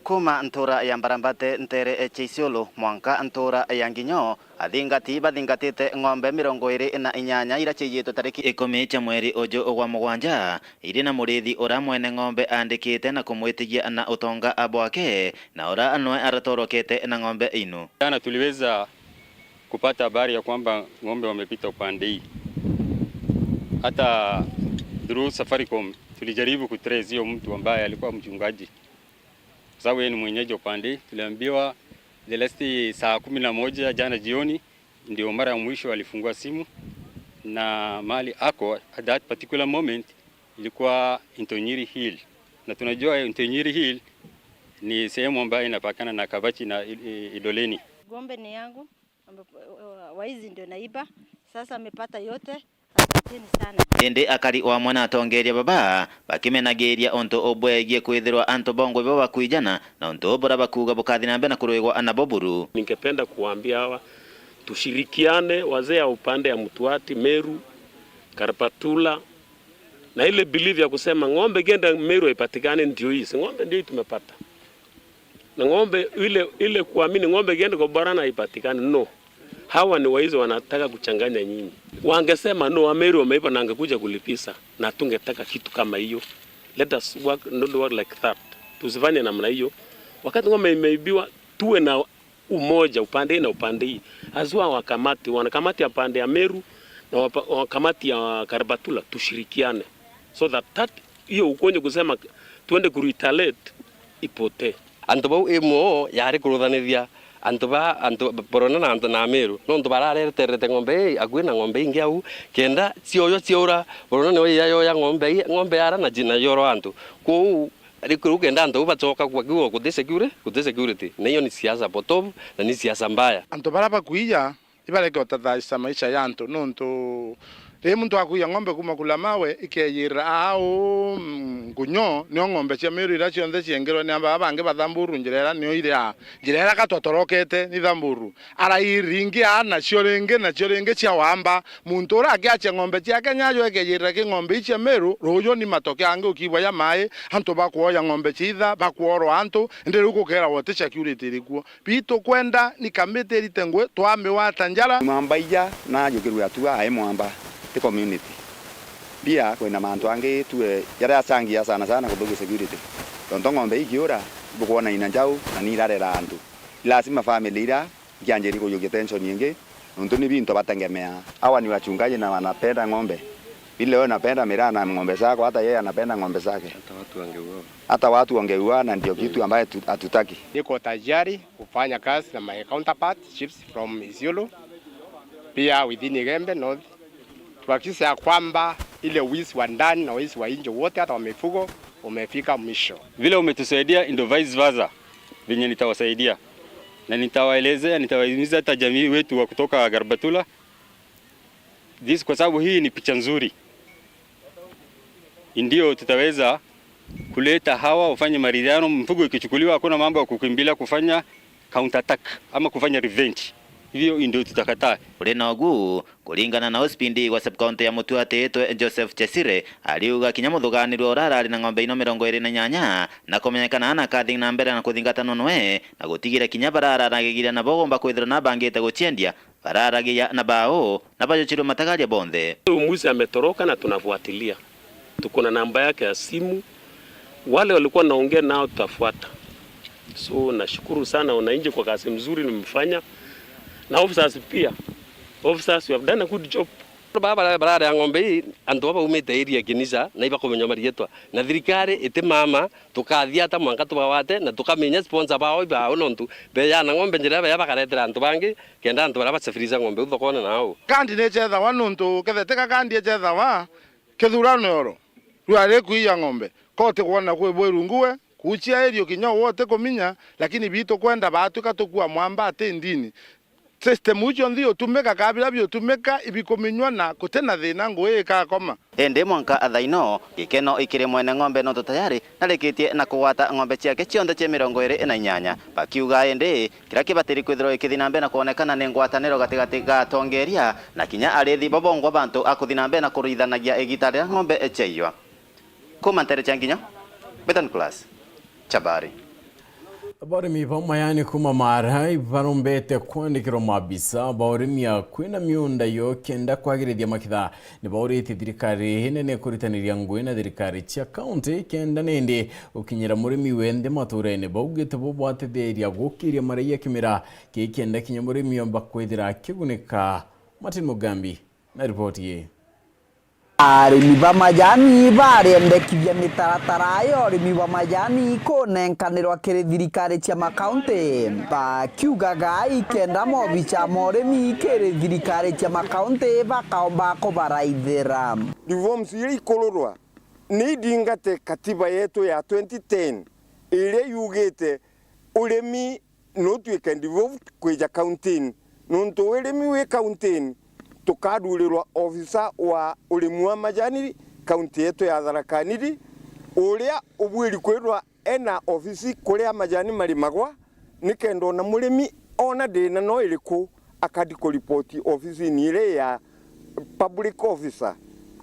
Kuuma ntuura ya Mbarambate nteere cia Isiolo mwanka ntuura ya Nginyo, athingati bathingatite ng'ombe mirongo iri na inyanya iria ciijitwe tariki ikumi cia mweri uju gwa mugwanja, iri na muriithi uria mwene ng'ombe aandikite na kumwitigia na utonga bwake, na uria nwe aratorokete na ng'ombe inu. Jana tuliweza kupata habari ya kwamba ng'ombe wamepita upande hii. Hata through Safaricom tulijaribu kutrace hiyo mtu ambaye alikuwa mchungaji. Kwa sababu yeye ni mwenyeji wa upande, tuliambiwa the last saa kumi na moja jana jioni ndio mara ya mwisho alifungua simu, na mahali ako at that particular moment ilikuwa Intonyiri Hill, na tunajua Intonyiri Hill ni sehemu ambayo inapakana na Kabachi na I-, I-, Idoleni. Ng'ombe ni yangu, waizi ndio naiba, sasa amepata yote. Asanteni sana. Indi akari o amwe na atongeeria baba bakimenagiiria untu ubwegie kwithirwa antu bongwa ibo bakwijana na untu buria bakuuga bukathi na mbere na kurwigwa nabo buru. Ningependa kuwaambia hawa, tushirikiane, wazee ya upande ya Mtuati, Meru, Karpatula, na ile belief ya kusema ng'ombe ikienda Meru haipatikani ndio hii. Si ng'ombe ndio hii tumepata. Na ng'ombe ile, ile kuamini ng'ombe ikienda kwa Borana haipatikani, no. Hawa ni waizi wanataka kuchanganya nyinyi. Wangesema no, Ameru wameiba na angekuja kulipiza, na tungetaka kitu kama hiyo. Let us work, not work like that. Tusifanye namna hiyo. Wakati ng'ombe imeibiwa, tuwe na umoja upande hii na upande hii. Azua wakamati, wanakamati ya pande ya Meru na wapa-, wakamati ya Karabatula, tushirikiane. So that, that hiyo ukonje kusema tuende kuretaliate ipotee. Antu bau imwe yari kuruthanithia antu ba, antu Borona na antu na Ameru, nontu barareterete ng'ombe ii akui na ng'ombe ingi au, kenda cioywa ciaura, Borona niwe yayoya ng'ombe ii, ng'ombe yara na ji-, na yorwa antu. Kwou, riu kenda antu bau bacoka kwa kiugo guti security, guti security. Na iyo ni siasa potovu na ni siasa mbaya. Antu bara bakuija ibareke utathaisa maisha ya antu, nontu riria muntu akuia ng'ombe kuma kula mawe, ikeyirira aa uu, mm, ngunyo, nio ng'ombe cia Meru iria cionthe ciengirwe ni aba bangi ba Thamburu, njira iria nio iri aa, njira iria ka twatorokete ni Thamburu. Ara iringi aa, nacio ringi, nacio ringi cia wamba. Muntu uria akiachia ng'ombe ciake nyayo ekeyirira ki ng'ombe ici cia Meru, ruuju ni matoke angi ukibwa ya mai, antu bakwoya ng'ombe cia itha, bakworwa antu, indi riu gukeeragwa ti security iri kuo. Bitu kwenda ni kamiti irite ngui, twamiwata njara. Mwamba ija najukirwe atua ai mwamba, ti community. Pia kwina mantu angi tue jaria achangia sana sana kuthukia security. Tontu ng'ombe ikiura, ibukwona ina njau na ni irarera antu. Lazima family ira ikianjirie kujukia tension ingi, nontu ni bintu bategemea. Hawa ni wachungaji na wanapenda ng'ombe. Vile wewe unapenda miraa na ng'ombe zako, hata yeye anapenda ng'ombe zake. Hata watu wangeuawa. Hata watu wangeuawa, na ndio kitu ambaye tu-, hatutaki. Niko tayari kufanya kazi na my counterpart, chiefs from Isiolo, pia within Igembe North, tuhakikishe ya kwamba ile wizi wa ndani na wizi wa nje wote, hata wa mifugo, umefika mwisho. Vile umetusaidia, ndio vice versa, venye nitawasaidia. Na nitawaelezea, nitawahimiza hata jamii wetu wa kutoka Garbatula, this, kwa sababu hii ni picha nzuri. Ndio tutaweza kuleta hawa wafanye maridhiano, mfugo ikichukuliwa, hakuna mambo ya kukimbilia kufanya counter attack ama kufanya revenge. Hivyo ndio tutakataa. Uri na ugu, kuringana na O C P D wa sub-county ya Mutuati itwe Joseph Chesire, ariuga kinya muthuganirua uria arari na ng'ombe ino mirongo iri na inyanya na kumenyekana ana akathi na mbere na kuthingatanwa nwe na gutigira kinya barararagiria nabo gomba kwithirwa na bangite guciendia, bararagia na bao, na bajuchirwe matagaria bonthe. Huyu mwizi ametoroka na tunafuatilia. Tuko na namba yake ya simu. Wale walikuwa naongea nao tutafuata. So, nashukuru sana wananchi kwa kazi mzuri mmefanya. Na officers pia. Officers, you have done a good job. Baba bara-, bararea ng'ombe ii, antu baba baumite area ya Kinisa, na ibakumenywa marietwa. Na thirikari iti mama, tukathia ata mwanka tubawate, na tukamenya sponsor bao ibao, nontu beyana ng'ombe njira iria baya bakaretera antu bangi, kenda antu baria basafiriza ng'ombe u thokone nao. Kandi ni icethawa nuntu kethete ka kandi icethawa, kithurano oro, rwari kuiya ng'ombe, koti kwona kwi bwi rungu we, kuchia irio kinya uwe uti kuminya, lakini bitu kwenda baatwika tukua mwamba ati ndini. System iu cionthe iutumika, kaa biria biutumika ibikuminywa na guti na thina, ngui ikakoma. Indi mwanka thaino, gikeno ikiri mwene ng'ombe nontu tayari narikitie na kugwata ng'ombe ciake cionthe cia mirongo iri na inyanya. Bakiuga indi, kiria kibatiri kwithirwa gikithi na mbere na kwonekana ni ngwataniro gatigati ga atongeria na kinya arithi bobongwa bantu a kuthi na mbere na kurithanagia igita riria ng'ombe ciaiywa. Kuma ntere cia Nginya, Betan Class, Chabari. Abaurimi ba majani kuma Mara ibarombete kwandikirwa maabisa ba urimi a kwina miunda yo kenda kwagirithia makitha. Ni bauritie thirikari inene kuritaniria ngui na thirikari cia kaunti kenda nindi gukinyira murimi wenthe maturene baugite bubwatithiria gukiria marai ya kimera kii kenda kinya murimi omba kwithira akigunika. Martin Mugambi na ripoti ii. Arimi ba majani barendekithia mitaratara ya urimi bwa majani kunenkanirwa kiri thirikari cia makaunti, bakiugaga ikenda mobicha ma urimi kiri thirikari cia makaunti bakaomba kubaraithira. Reforms iria ikururwa ni idingate katiba yetu ya twenty ten, iria yugite urimi no tuike devolved kwija kauntini. Nontu urimi wi kauntini, tukathurirwa ofisa wa urimi wa majani kaunti yetu ya Tharaka Nithi, uria ubwiri kwithirwa ena ofisi kuria majani marimagwa, nikenda ona murimi ona thina no iriku, akathi kuripoti ofisini iria ya public officer.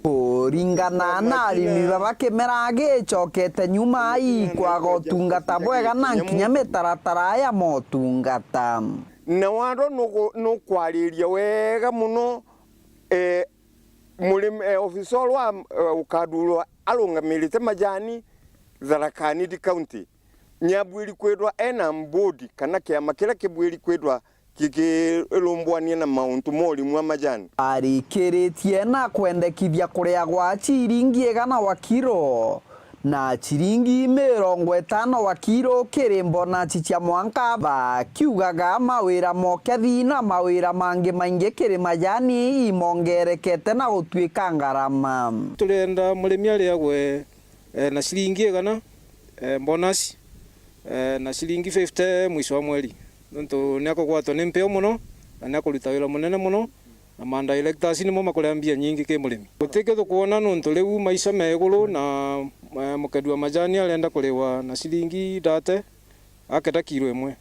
Kuringana na arimi baba, kimera gicokete nyuma, ikwaga utungata bwega na nkinya mitaratara ya motungata. Na waro nugu-, nukwariria wega muno, eh, murimi, eh, ofisa uria, eh, ukathurwa arungamirite majani Tharaka Nithi County, niabwiri kwithirwa ena board kana kiama kiria kibwiri kwithirwa gikirumbuania na mauntu ma urimi wa majani. Arikiritie na kwendekithia kuria gwa ciringi igana wa kiro na ciringi mirongo itano wa kiro kiri mbonaci cia mwanka, bakiugaga mawira mokethi na mawira mangi maingi kiri majani imongerekete na gutuika ngarama. Turenda murimi ariagwe eh, na ciringi igana, eh, bonus, eh, na ciringi fifty mwisho wa mweri. Nontu ni akugwatwa ni mpeo muno, na ni akuruta wira munene muno, na ma directors nimo makuria mbia nyingi ki murimi. Gutikio tukwona nontu riu maisha me iguru, na, eh, mukedi wa majani arenda kuriwa na ciringi thirty, akenda kiro imwe.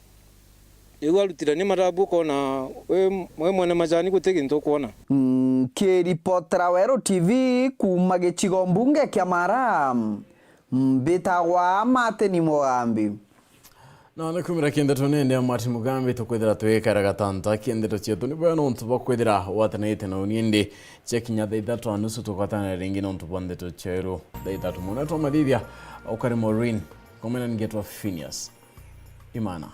Riu arutire ni mathabu, ukona wi, wi mwene majani guti gintu ukwona. Nkiripotera Weru T V kuuma gicigo mbunge kia Mara, mbitagwa Martin Mugambi. Na ni kumira kiendeto nende ya Martin Mugambi, tukwithira twikara gatanta kiendeto cietu. Ni bwega nontu bwa kwithira watanite na uni, indi cia kinya thaa ithatu na nusu tugwatanira ringi nontu bwa ndeto cieru. Thaa ithatu mwana twa mathithia, ukari Maureen, komena ningetwa Phineas Imana.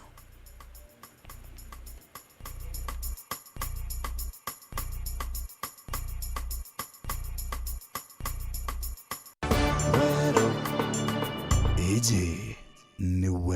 Iji ni